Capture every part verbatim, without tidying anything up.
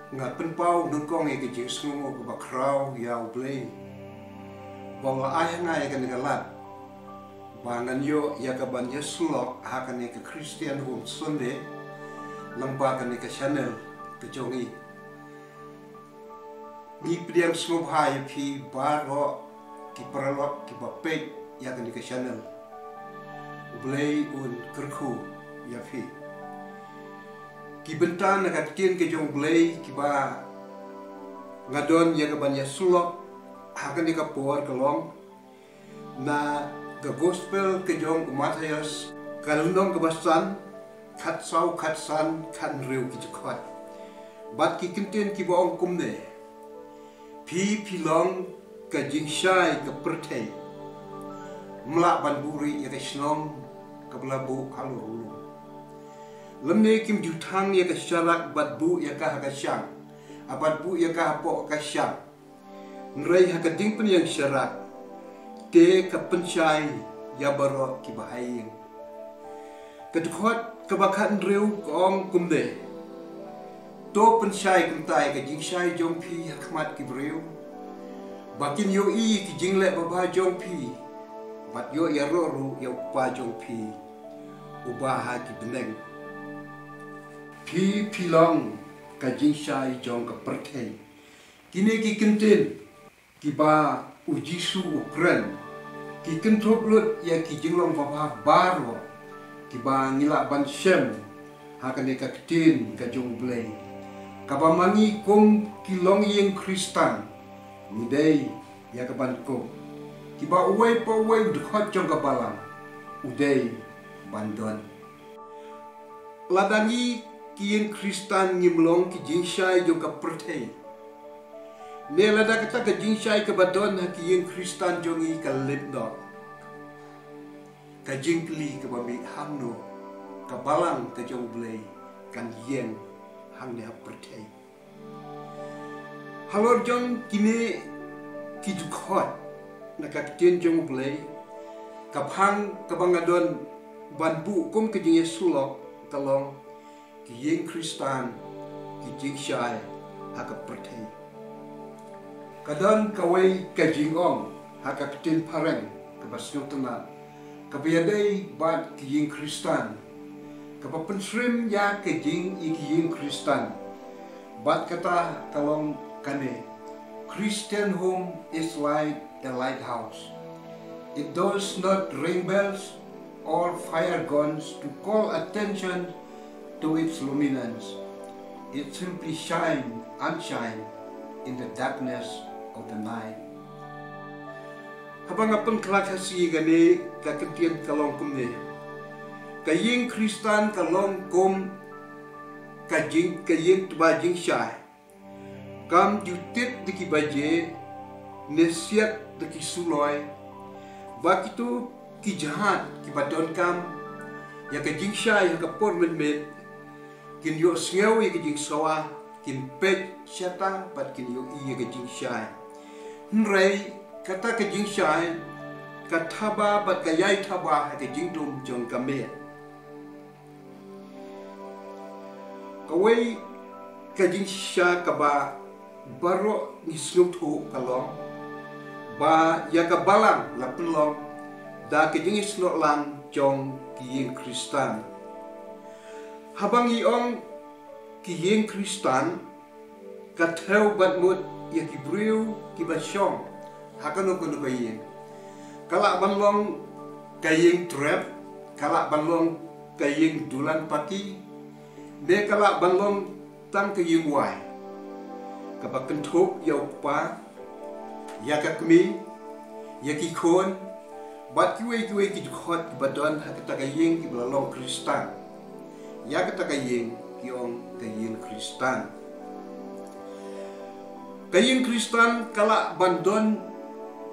Nga pynpaw nyngkong ïa ka jingsngewnguh kaba khraw ïa U Blei ba u la ai ha nga ïa kane ka lad ba ngan ïoh ïa ka ban ïasyllok ha kane ka Christian Home Sunday lyngba kane ka channel ka jong ngi. Ngi pdiang sngewbha ïa phi baroh ki paralok kiba peit ïa kane ka channel. U Blei un kyrkhu ïa phi. Ki bynta na ka ktien ka jong U Blei kiba nga don ïa ka ban ïasyllok ha kane ka por ka long na ka gospel ka jong u Mathaios, ka lynnong kaba san, khatsaw, khatsan, khathynriew ki dkhot. Bad ki kyntien kiba ong kumne: Phi phi long ka jingshai ka pyrthei. Ym lah ban buhrieh ïa ka shnong kaba la buh halor u lum. Lymne kim ju thang ïa ka sharak bad buh ïa ka ha ka shang, bad buh ïa ka hapoh ka shang. Hynrei ha ka jingpynïeng sharak te ka pynshai ïa baroh kiba ha ïing. Ka dkhot kaba khathynriew ka ong kumne: To pynshai kumta ïa ka jingshai jong phi ha khmat ki briew, ba kin ïohi ïa ki jingleh babha jong phi bad ïoh ïaroh ruh ïa U Kpa jong phi uba ha ki bneng. Phi phi long ka jingshai jong ka pyrthei. Kine ki kyntien kiba U Jisu u kren ki kynthup lut ïa ki jinglong babha baroh kiba ngi lah ban shem ha kane ka ktien ka jong U Blei, kaba ma ngi kum ki longïing Khristan ngi dei ïa ka ban kup, kiba uwei pa uwei u dkhot jong ka balang u dei ban don. Lada ngi ki ïing Khristan ngim long ki jingshai jong ka pyrthei, ne lada kata ka jingshai kaba don ha ki ïing Khristan jong ngi ka lip noh, ka jingkylli kaba mih: Hangno ka balang ka jong U Blei kan ïeng hangne ha pyrthei? Halor jong kine ki dkhot na ka ktien jong U Blei, ka phang kaba nga don ban buh kum ka jingïasyllok ka long: Ki ïing Khristan ki jingshai ha ka pyrthei. Ka don kawei ka jingong ha ka ktien phareng kaba sngewtynnat kaba ïadei bad ki ïing Khristan, kaba pynshrim ïa ka jingïa ki ïing Khristan. Bad kata ka long kane: Christian home is like a lighthouse. It does not ring bells or fire guns to call attention to its luminance. It simply shine and shine in the darkness of the night. Haba nga pynkylla Khasi kane ka kyntien ka long kumne: Ka ïing Khristan ka long kum ka jing, ka ïing tba jingshai. Kam ju tit da ki baje ne siat da ki suloi. Ba kito ki jahaj kiba donkam ïa ka jingshai ha ka por mynmiet kin ïohsngew ïa ka jingsawa, kin peit shata bad kin ïohi ïa ka jingshai. Hynrei kata ka jingshai ka thaba bad ka ïai thaba ha ka jingdum jong ka miet. Kawei ka jingshisha kaba baroh ngi sngewthuh ka long ba ïa ka balang la pynlong da ka jingïasnoh lang jong ki ïing Khristan. Haba ngi ong ki ïing Khristan, ka thew bad mut ïa ki briew kiba shong ha kano kano ka ïing. Ka lah ban long ka ïing trep, ka lah ban long ka ïing dulan paki, ne ka lah ban long tang ka ïing wai kaba kynthup ïa u kpa, ïa ka kmie, ïa ki khun bad kiwei kiwei ki dkhot kiba don ha kata ka ïing kiba la long Khristan. Ïa kata ka ïing ki ong ka ïing Khristan. Ka ïing Khristan ka lah ban don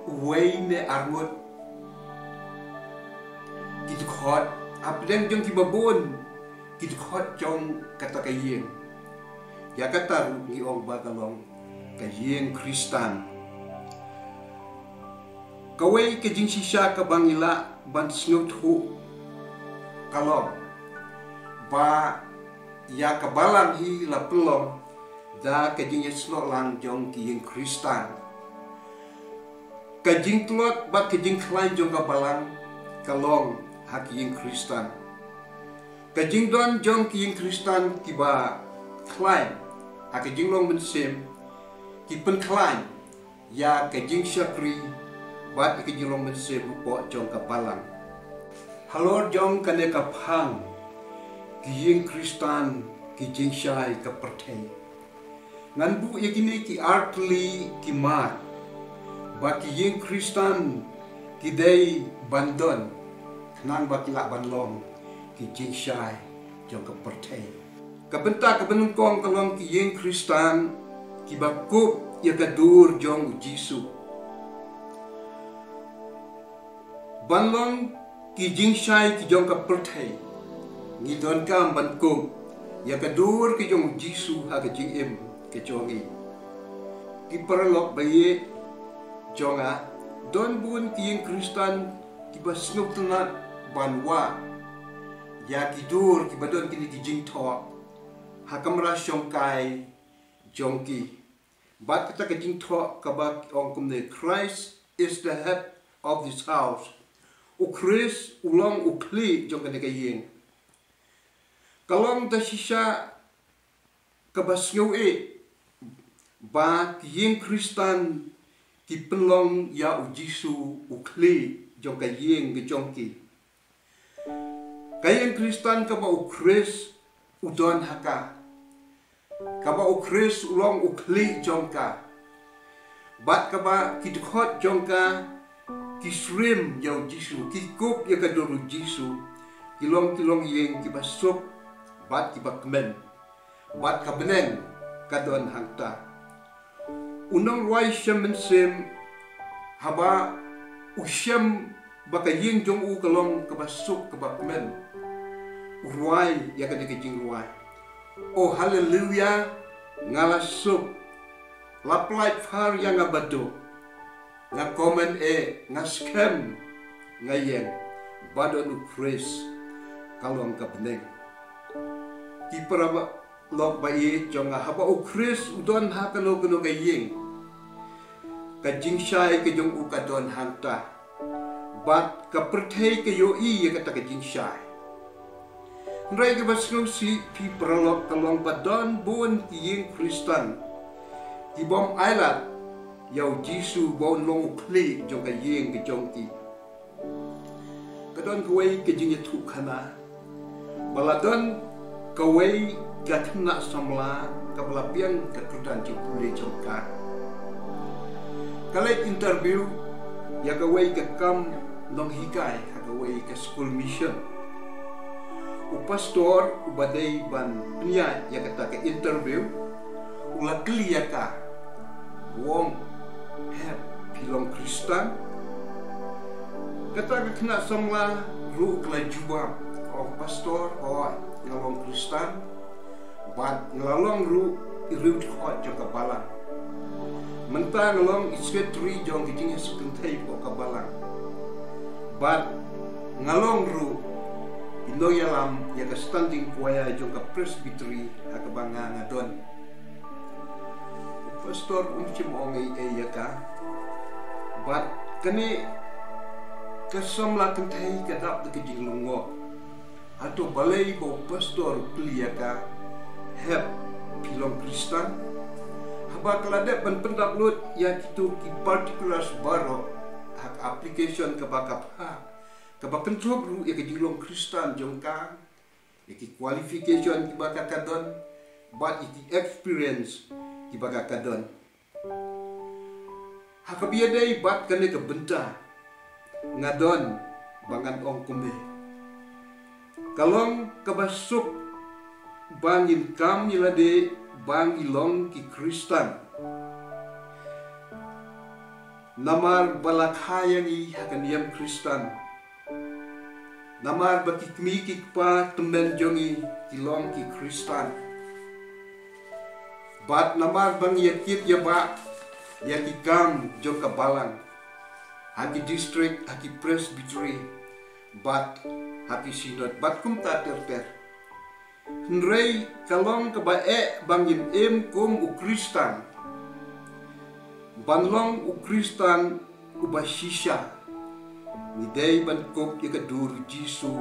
uwei ne arngut ki dkhot hapdeng jong kiba bun ki dkhot jong kata ka ïing. Ïa kata ruh ngi ong ba ka long ka ïing Khristan. Kawei ka jingshisha kaba ngi lah ban sngewthuh ka long ba Ïa ka balang hi la pynlong da ka jingïasnoh lang jong ki ïing Khristan. Ka jingtlot bad ka jingkhlaiñ jong ka balang ka long ha ki ïing Khristan. Ka jingdon jong ki ïing Khristan kiba khlaiñ ha ka jinglong mynsiem, ki pynkhlaiñ ïa ka jingshakri bad ïa ka jinglong mynsiem hapoh jong ka balang. Halor jong kane ka phang, ki ïing Khristan ki jingshai ka pyrthei. Ngan buh ïa kine ki artylli ki mat ba ki ïing Khristan ki dei ban don, khnang ba ki lah ban long ki jingshai jong ka pyrthei. Ka bynta kaba nyngkong ka long ki ïing Khristan kiba kup ïa ka dur jong u Jisu. Ban long ki jingshai ki jong ka pyrthei, ngi donkam ban kup ïa ka dur ka jong u Jisu ha ka jingim ka jong ngi. Ki paralok ba ïeit jong nga, don bun ki ïing Khristan kiba sngewtynnat ban wad ïa ki dur kiba don kine ki jingthoh ha kamra shongkai jong ki. Bad kata ka jingthoh kaba ong kumne: "Christ is the head of this house." U Khrist u long u khlieh jong kane ka ïing. Ka long da shisha kaba sngewbha ba ki ïing Khristan ki pynlong ïa u Jisu u khlieh jong ka ïing ka jong ki. Ka ïing Khristan kaba u Khrist u don ha ka, kaba u Khrist u long u khlieh jong ka, bad kaba ki dkhot jong ka ki shrim ïa u Jisu, ki kup ïa ka dur u Jisu, ki long, ki long ïing kiba suk bad kiba kmen. Bad ka bneng ka don hangta. U nongrwai shem mynsiem, haba u shem ba ka ïing jong u ka long kaba suk kaba kmen, u rwai ïa kane ka jingrwai: "O haleluya, nga la suk, la pyllait phar ïa nga baduh, nga kmen eh, nga skhem, nga ïeng ba don u Khrist, ka long ka bneng." Ki paralok ba ïeit jong nga, haba u Khrist u don ha kano kano ka ïing, ka jingshai ka jong u ka don hangta, bad ka pyrthei ka ïohi ïa kata ka jingshai. Hynrei kaba sngewsih, phi paralok, ka long ba don bun ki ïing Khristan kibym ailad ïa u Jisu ba un long u khlieh jong ka ïing ka jong ki. Ka don kawei ka jingïathuhkhana ba la don kawei ka khynnah samla kaba la biang ka kyrdan jingpule jong ka. Ka leit interview ïa kawei ka kam nonghikai ha kawei ka skul mission. U pastor uba dei ban pynïaid ïa kata ka interview u la kylli ïa ka, u ong: "Hep phi long Khristan?" Kata ka khynnah samla ruh ka la jubab, ka ong: "Pastor, hooid, nga long Khristan, bad nga la long ruh i riewdkhot jong ka balang. Mynta nga long i secretary jong ka jingïasuk kynthei hapoh ka balang. Bad nga long ruh i nongïalam ïa ka standing choir jong ka presbytery ha kaba nga nga don." U pastor um shym ong ei ei ïa ka. Bad kane ka samla kynthei ka dap da ka jinglyngngoh. Hato balei ba u pastor u kylli ïa ka, "Hep phi long Khristan?" Haba ka la dep ban pyndap lut ïa kito ki particulars baroh ha ka application kaba ka phah, kaba kynthup ruh ïa ka jinglong Khristan jong ka, ïa ki qualification kiba ka ka don, bad ïa ki experience kiba ka ka don. Ha kaba ïadei bad kane ka bynta, nga don ba ngan ong kumne: ka long kaba suk ba ngin kam ïa lade ba ngi long ki Khristan. Namar ba la kha ïa ngi ha ka niam Khristan. Namar ba ki kmie ki kpa tymmen jong ngi ki long ki Khristan. Bad namar ba ngi ïa kit ïa bah ïa ki kam jong ka balang, ha ki district, ha ki presbytery, bad ha ki synod, bad kumta ter ter. Hynrei ka long kaba eh ba ngin im kum u Khristan. Ban long u Khristan uba shisha, ngi dei ban kup ïa ka dur u Jisu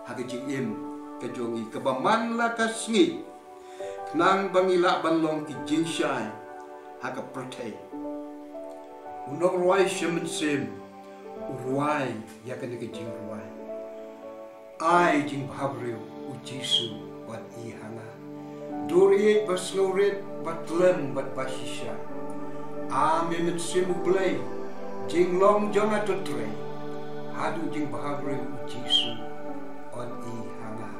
ha ka jingim ka jong ngi kaba man la ka sngi, khnang ba ngi lah ban long ki jingshai ha ka pyrthei. U nongrwai shemynsim u rwai ïa kane ka jingrwai: Ai jingbhabriew, u Jisu, wat i ha nga. Dur ïeit ba sngewrit, ba tlem bad ba shisha. A me Mynsiem u Blei, jinglong jong nga to trei. Haduh jingbhabriew, u Jisu, wat i ha nga.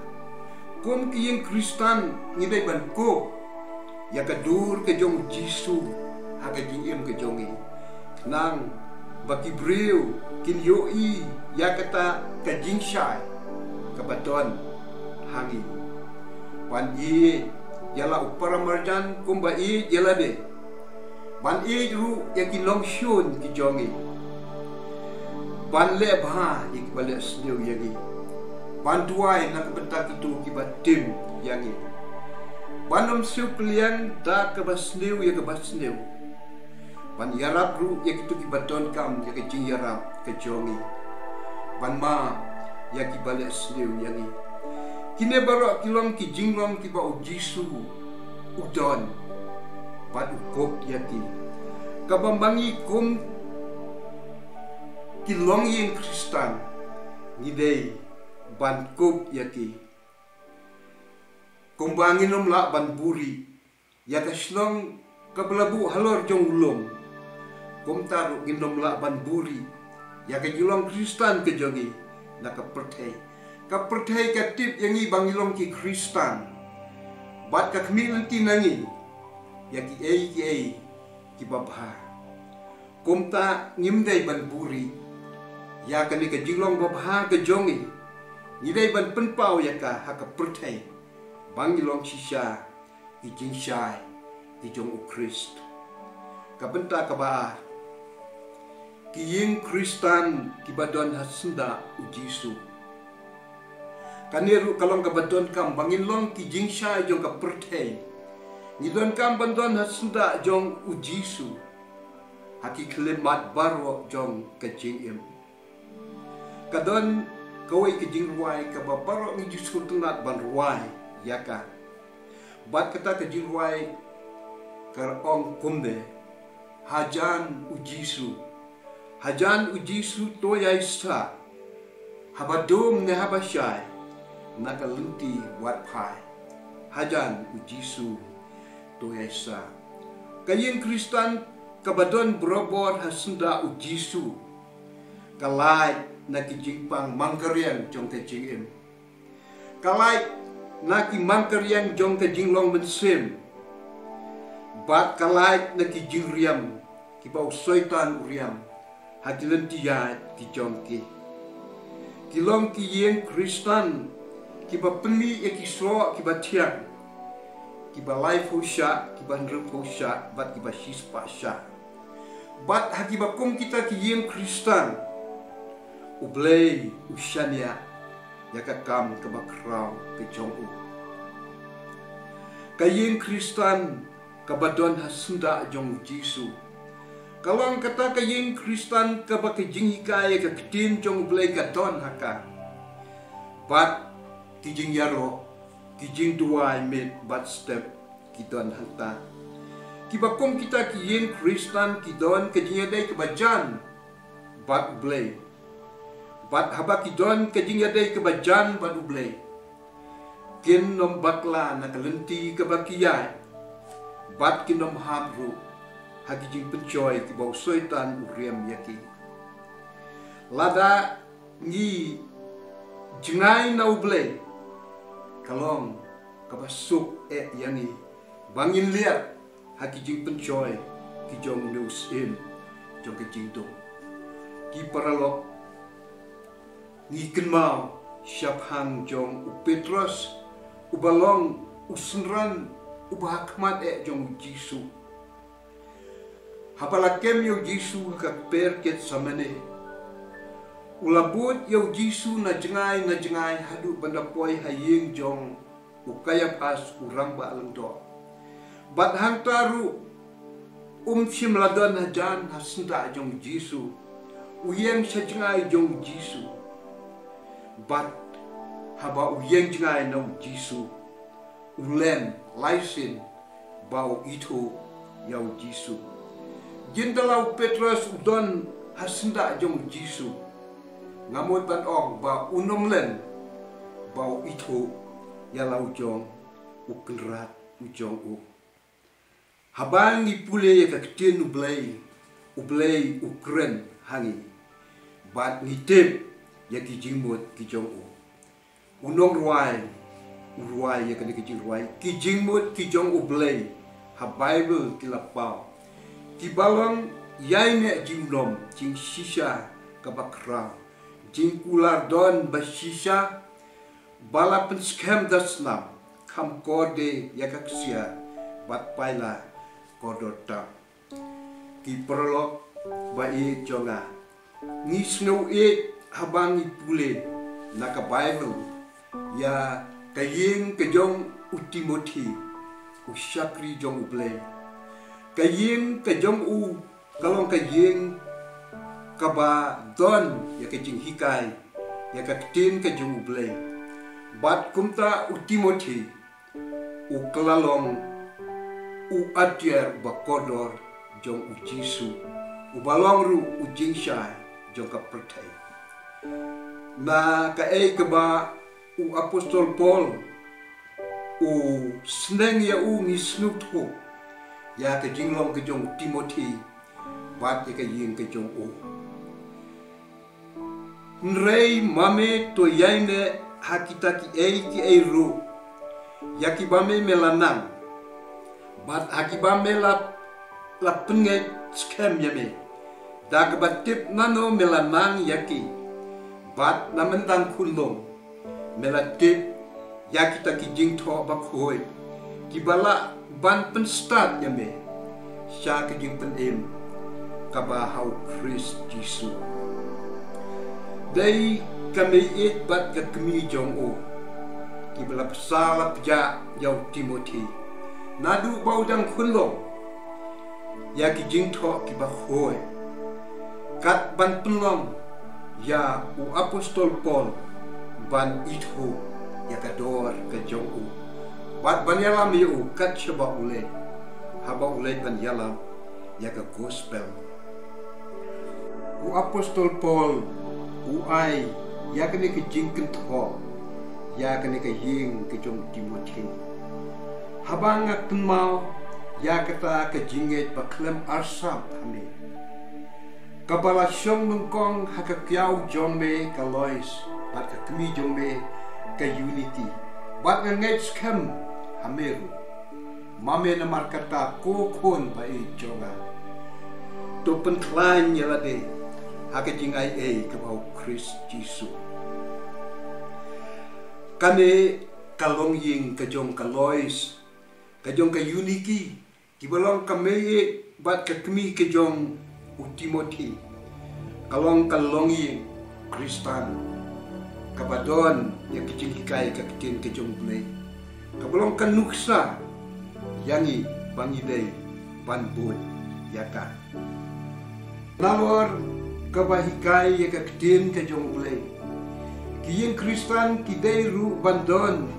Kum ki ïing Khristan ngi dei ban kup ïa ka dur ka jong u Jisu ha ka jingim ka jong ngi, khnang ba ki briew kin ïohi ïa kata ka jingshai kaba don ha ngi. Ban ïeit ïa la u paramarjan kumba ïeit ïa lade. Ban ïeit ruh ïa ki nongshun ki jong ngi. Ban leh bha ïa kiba leh sniew ïa ngi. Ban duwai na ka bynta kito kiba tim ïa ngi. Ban ym siew kylliang da kaba sniew ïa kaba sniew. Ban ïarap ruh ïa kito kiba donkam ïa ka jingïarap ka jong ngi. Ban map ïa kiba leh sniew ïa ngi. Kine baroh ki long ki jinglong kiba u Jisu u don bad u kup ïa ki. Kaba ma ngi kum ki longïing Khristan ngi dei ban kup ïa ki. Kumba ngin ym lah ban buhrieh ïa ka shnong kaba la buh halor jong u lum, kumta ruh ngin ym lah ban buhrieh ïa ka jinglong Khristan ka jong ngi na ka pyrthei. Ka pyrthei ka tip ïa ngi ba ngi long ki Khristan bad ka khmih lynti na ngi ïa kiei kiei kiba bha. Kumta ngim dei ban buhrieh ïa kane ka jinglong babha ka jong ngi. Ngi dei ban pynpaw ïa ka ha ka pyrthei ba ngi long shisha ki jingshai ki jong u Khrist. Ka bynta kaba ar, ki ïing Khristan kiba don ha syndah u Jisu. Kane ruh ka long kaba donkam ba ngin long ki jingshai jong ka pyrthei. Ngi donkam ban don ha syndah jong u Jisu ha ki khyllipmat baroh jong ka jingim. Ka don kawei ka jingrwai kaba baroh ngi ju sngewtynnat ban rwai ïa ka. Bad kata ka jingrwai ka ong kumne: Hajan u Jisu, hajan u Jisu to ïai sah, haba dum ne haba shai, na ka lynti wat phai. Hajan u Jisu to ïai sah. Ka ïing Khristan kaba don barabor ha syndah u Jisu ka lait na ki jingpang mangkariang jong ka jingim. Ka lait na ki mangkariang jong ka jinglong mynsiem. Bad ka lait na ki jingriam kiba u Soitan u riam ha ki lynti ïaid ki jong ki. Ki long ki ïing Khristan kiba pynmih ïa ki soh kiba thiang, kiba laiphew shah, kiba hynriewphew shah bad kiba shispah shah. Bad ha kiba kum kita ki ïing Khristan, U Blei u shaniah ïa ka kam kaba khraw ka jong u. Ka ïing Khristan kaba don ha syndah jong u Jisu ka long kata ka ïing Khristan kaba ka jinghikai ïa ka ktien jong U Blei ka don ha ka. Bad ki jingïaroh, ki jingduwai miet bad step ki don hangta. Kiba kum kita ki ïing Khristan ki don ka jingïadei kaba jan bad U Blei. Bad haba ki don ka jingïadei kaba jan bad U Blei, kin ym bakla na ka lynti kaba ki ïaid, bad kin ym hap ruh ha ki jingpynshoi kiba u Soitan u riam ïa ki. Lada ngi jngai na U Blei, ka long kaba suk eh ïa ngi ba ngin liat ha ki jingpynshoi ki jong une u syiem jong ka jingdum. Ki paralok, ngi kynmaw shaphang jong u Petros, uba long u synran uba ha khmat eh jong u Jisu. Haba la kem ïa u Jisu ha ka kper Gethsemane, u la bud ïa u Jisu na jngai na jngai haduh ban da poi ha ïing jong u Kaiaphas u rangbah lyngdoh. Bad hangta ruh um shym la don hajan ha syndah jong u Jisu, u ïeng sha jngai jong u Jisu. Bad haba u ïeng jngai na u Jisu, u len lai sien ba u ithuh ïa u Jisu. Jin da la u Petros u don ha syndah jong u Jisu, nga mut ban ong ba u nym len ba u ithuh ïa la u jong u kynrad u jong u. Haba ngi pule ïa ka ktien U Blei, U Blei u kren ha ngi. Bad ngi tip ïa ki jingmut ki jong u. U nongrwai u rwai ïa kane ka jingrwai, ki jingmut ki jong U Blei ha Baibl ki la paw. Kiba long ïaineh jingdom, jingshisha kaba khraw, jingkular don ba shisha, ba la pynskhem da snam, kham kordor ïa ka ksiar, bad paila kordor tam. Ki paralok ba ïeit jong nga, ngi sngewbha haba ngi pule na ka Baibl ïa ka ïing ka jong u Timothi, u shakri jong U Blei. Ka ïing ka jong u ka long ka ïing kaba don ïa ka jinghikai ïa ka ktien ka jong U Blei. Bad kumta u Timothi u kylla long u atiar uba kordor jong u Jisu, uba long ruh u jingshai jong ka pyrthei. Na kaei kaba u apostol Paul u sneng ïa u, ngi sngewthuh ïa ka jinglong ka jong u Timothi bad ïa ka ïing ka jong u. Hynrei ma me to ïaineh ha kita kiei kiei ruh, ïa kiba me me la nang, bad ha kiba me la, la pynngeit skhem ïa me, da kaba tip nano me la nang ïa ki, bad na mynta khunlung me la tip ïa kita ki jingthoh bakhuid kiba lah ban pynstad ïa me sha ka jingpynim kaba ha u Khrist Jisu. Dei ka meiieit bad ka kmie jong u kiba la bsa la pjah ïa u Timothi naduh ba u dang khunlung ïa ki jingthoh kiba khuid, kat ban pynlong ïa u apostol Paul ban ithuh ïa ka dor ka jong u, bad ban ïalam ïa u kat shaba u leit, haba u leit ban ïalam ïa ka gospel. U apostol Paul u ai ïa kane ka jingkynthoh ïa kane ka ïing ka jong u Timothi. Haba nga kynmaw ïa kata ka jingngeit bakhlem arsap ha me, kaba la shong nyngkong ha ka kiaw jong me ka Lois bad ka kmie jong me ka Eunike, bad nga ngeit skhem ha me ruh. Ma me namar kata, ko khun ba ïeit jong nga, to pynkhlaiñ ïa lade ha ka jingaiei kaba ha u Khrist Jisu. Kane ka longïing ka jong ka Lois, ka jong ka Eunike, kiba long ka meiieit bad ka kmie ka jong u Timothi, ka long ka longïing Khristan kaba don ïa ka jinghikai ka ktien ka jong U Blei, kaba long ka nuksa ïa ngi ba ngi dei ban bud ïa ka. Nalor kaba hikai ïa ka ktien ka jong U Blei, ki ïing Khristan ki dei ruh ban don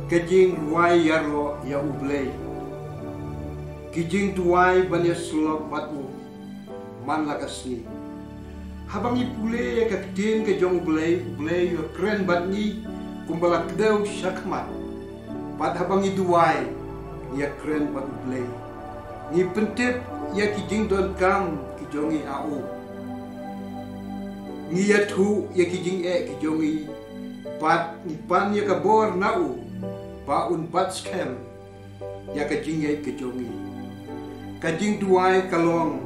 ka jingrwai ïaroh ïa U Blei, ki jingduwai ban ïasyllok bad u man la ka sngi. Haba ngi pule ïa ka ktien ka jong U Blei, U Blei u ïakren bad ngi kumba la kdew shakhmat. Bad haba ngi duwai, ngi ïakren bad U Blei. Ngi pyntip ïa ki jingdonkam ki jong ngi ha u. Ngi ïathuh ïa ki jingeh ki jong ngi, bad ngi pan ïa ka bor na u ba un bat skhem ïa ka jingngeit ka jong ngi. Ka jingduwai ka long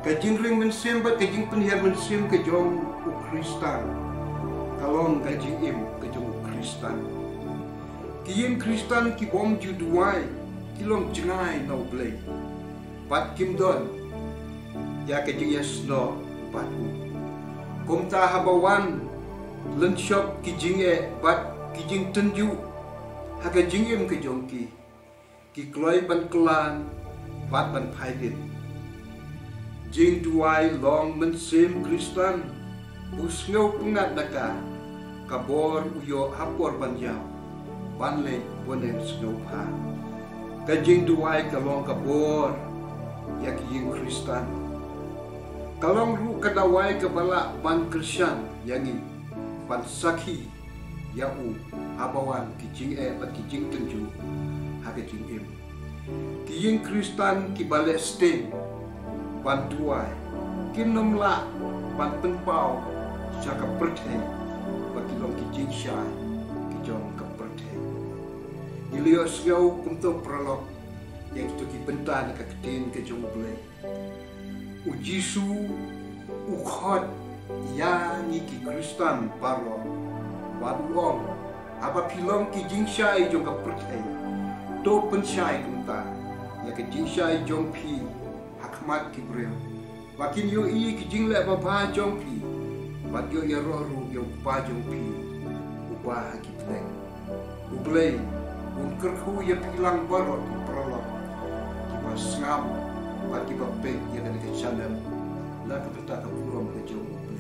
ka jingring mynsiem bad ka jingpynhiar mynsiem ka jong u Khristan. Ka long ka jingim ka jong u Khristan. Ki ïing Khristan kibym ju duwai ki long jngai na U Blei, bad kim don ïa ka jingïasnoh bad u. Kumta haba wan lynshop ki jingeh bad ki jingtynjuh, Ha ka jingim ka jong ki, ki kloi ban klan bad ban phai bit. Jingduwai long mynsiem Khristan u sngewpyngngad na ka, ka bor u ïoh ha por ban ïap, ban leit bun sngewbha. Ka jingduwai ka long ka bor ïa ki ïing Khristan. Ka long ruh ka dawai kaba lah ban kyrshan ïa ngi ban sakhi ïa u haba wan ki jingeh bad ki jingtynjuh ha ka jingim. Ki ïing Khristan kiba leh sting ban duwai kin ym lah ban pynpaw sha ka pyrthei ba ki long ki jingshai ki jong ka pyrthei. Ngi la ïohsngew kumto paralok ïa kito ki bynta na ka ktien ka jong U Blei. U Jisu u khot ïa ngi ki Khristan baroh bad u ong, haba phi long ki jingshai jong ka pyrthei, to pynshai kumta ïa ka jingshai jong phi ha khmat ki briew, ba kin ïohi ki jingleh babha jong phi bad ïoh ïaroh ruh ïa U Kpa jong phi uba ha ki bneng. U Blei un kyrkhu ïa phi lang baroh ki paralok kiba sngap bad kiba peit ïa kane ka channel na ka bynta ka burom ka jong U